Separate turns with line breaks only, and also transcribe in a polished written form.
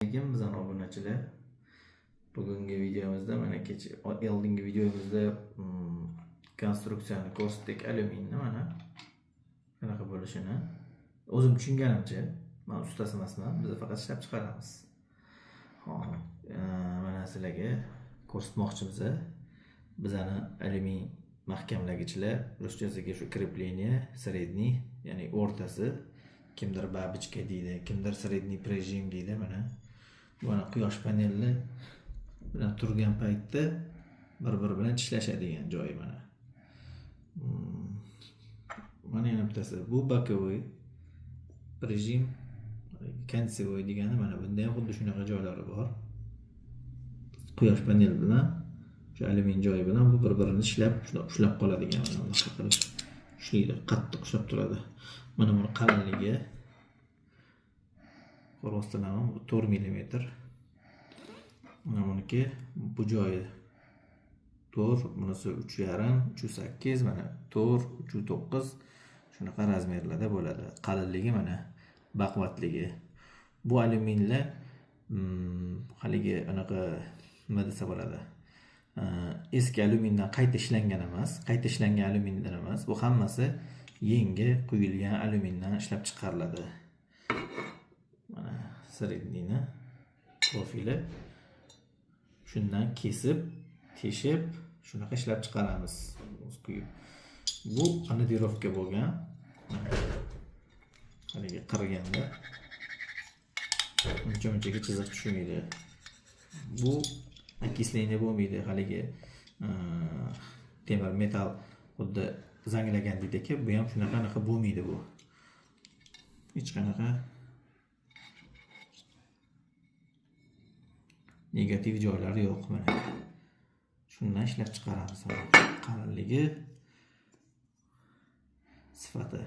Alaykum bizani obunachilar. Bugungi videomizda mana kecha oldingi videomizda konstruksiyani ko'rsatdik, alyuminni mana qanaqa bo'lishini. O'zim tushunganimcha, men ustasi emasman, biz faqat ishlab chiqaramiz. Xo'p, mana sizlarga ko'rsatmoqchimiz. Bizani alyumin mahkamlagichlar, ruschasiga shu крепление средний, ya'ni o'rtasi, kimdir babichka deydi, kimdir средний прижим deydi mana. Mana quyosh paneli bilan turgan paytda bir-biri bilan tishlashadigan joyi mana. Mana yana bittasi bu боковой прижим, концевой degani mana bunda ham xuddi shunaqa joylari bor. Quyosh paneli bilan shu alyumin joyi bilan bu bir-birini tishlab, ushlab qoladigan, mana bunaqa qilib ushlaydi, qattiq ushlab turadi. Mana buni qalinligi ko'ryapsizlarmi? Bu 4 millimetr. Mana buniki bu joyi 4, bunisi 3.5, 3.8, mana 4, 3.9 shunaqa razmerlarda bo'ladi. Qalinligi mana baquvvatligi. Bu alyuminlar haligi anaqa nima desa bo'ladi? Eski alyumindan qayta ishlangan emas, qayta ishlangan alyumindan emas. Bu hammasi yangi quyilgan alyumindan ishlab chiqariladi. Mana средний profili shundan kesib, teshib, shunaqa ishlab chiqaramiz. Quyib. Bu анодировка bo'lgan. Haligi qirganda uncha-munchaga chiziq tushmaydi. Bu окисление bo'lmaydi, haligi temir metall xuddi zanglagan deydiki, bu ham shunaqa anaqa bo'lmaydi bu. Hech qanaqa negativ joylari yo'q mana. Shundan ishlab chiqaramiz. Qalinligi, sifati.